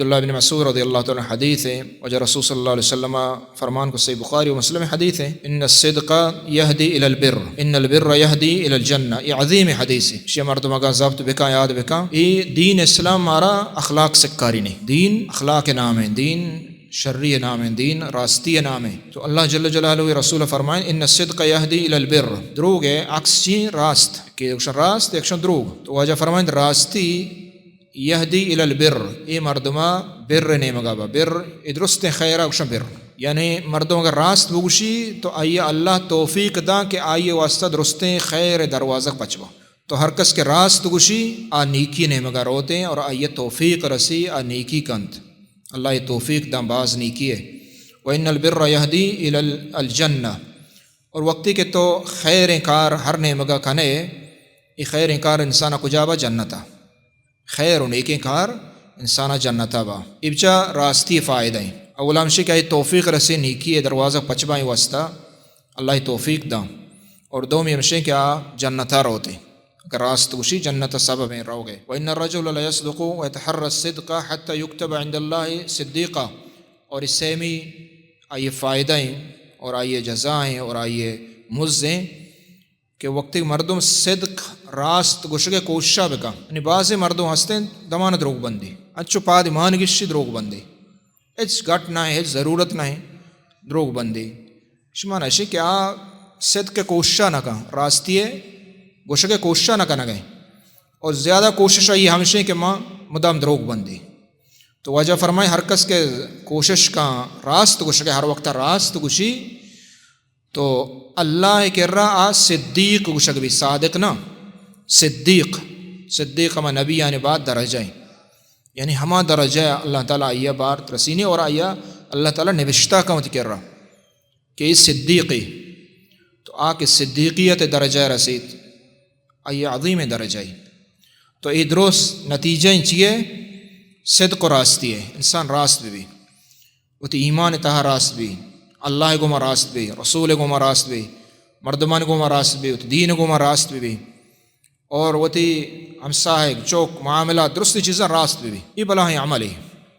عبداللہ بن مسعود رضی اللہ تعالی عنہ حدیث ہے، واجہ رسول صلی اللہ علیہ وسلم فرمان کو، صحیح بخاری و مسلم حدیث ہے، ان الصدق یہدی الی البر، ان البر یہدی الی الجنہ۔ یہ عظیم حدیث ہے، شی مردم اگاں ضبط بکاں، یاد بکاں۔ یہ دین اسلام مارا اخلاق سکاری نہیں، دین اخلاق نام ہے، دین شری نام ہے، دین راستی نام ہے۔ تو اللہ جل جلالہ و رسول فرمائیں، ان الصدق یہدی الی البر، دروگ ہے عکس چی؟ راست، کہ اکشن راست، اکشن دروگ۔ تو واجہ فرمائیں، راستی یہدی الی البر، اے مردما بر نیمگا با، بر، اے درستیں خیرا گوشن بر۔ یعنی مردم اگر راست بگوشی تو آئی اللہ توفیق داں کہ آئی واسطہ درستیں خیر دروازگ پچ با۔ تو ہر کس کہ راست گوشی آ نیکی نیمگا روتیں اور آئی توفیق رسی، آ نیکی کنت۔ اللہ یہ توفیق داں، باز نیکی ہے۔ و ان البر یہدی الی ال-، الجنہ۔ اور وقتی کہ تو خیریں کار ہر نیمگا کنے، یہ خیریں کار انسانا کجا با؟ جنتا۔ خیر و نیکیں کار انسانا جنتا با۔ ابچا راستی فائدہ ہیں۔ اولا ہمشی کہ آئی توفیق رسی، نیکی ہے دروازہ پچ بائیں واسطہ، اللہ توفیق داں۔ اور دومی ہمشی کہ آ جنتا روتے۔ اگر راست گوشی جنت سبب ہیں روگے۔ و ان الرجل لیصدق و یتحری الصدق حتی یکتب عند اللہ صدیقا۔ اور اس سیمی آئی فائدہ ہیں اور آئی جزا ہیں اور آئی مز ہیں کہ وقتی مردم صدق، راست گوشگے کوششا بکن۔ یعنی بعضی مردم ہستیں دمان دروگ بندی، انچو پاد ایمان گشی دروگ بندی، ہچ گٹ نہ ہے، ہچ ضرورت نہ ہے، دروگ بندی۔ شما نشی کہ آ صدق کوششا نہ کن، راستی گوشگے کوششا نہ کنگے۔ اور زیادہ کوشش آئی ہمشیں کہ ما مدام دروگ بندی۔ تو واجہ فرمائے، ہر کس کہ کوشش کن راست گوشگے، ہر وقت راست گوشی، تو اللہ کرا آ صدیق گوشگ بی، صادق نہ، صدیق۔ صدیق ہما نبی یعنی بعد درجہ ہیں، یعنی ہما درجہ اللہ تعالی آئی بار رسینے اور آئی اللہ تعالی نبشتہ کن وتی کرا کہ یہ صدیقی۔ تو آ کہ صدیقیت درجہ رسید، آئی عظیم درجہ ہے۔ تو یہ درست نتیجہ چیئے؟ صدق و راستی ہے، انسان راست بی۔ وتی ایمان تہا راست بی، اللہ گوما راست بی، رسول گوما راست بی، مردمان گوما راست بی، وتی دین گوما راست بی، اور وتی ہمساہگ، چوک، معاملات، درستی چیزاں راست بی۔ یہ بلاہیں عملی۔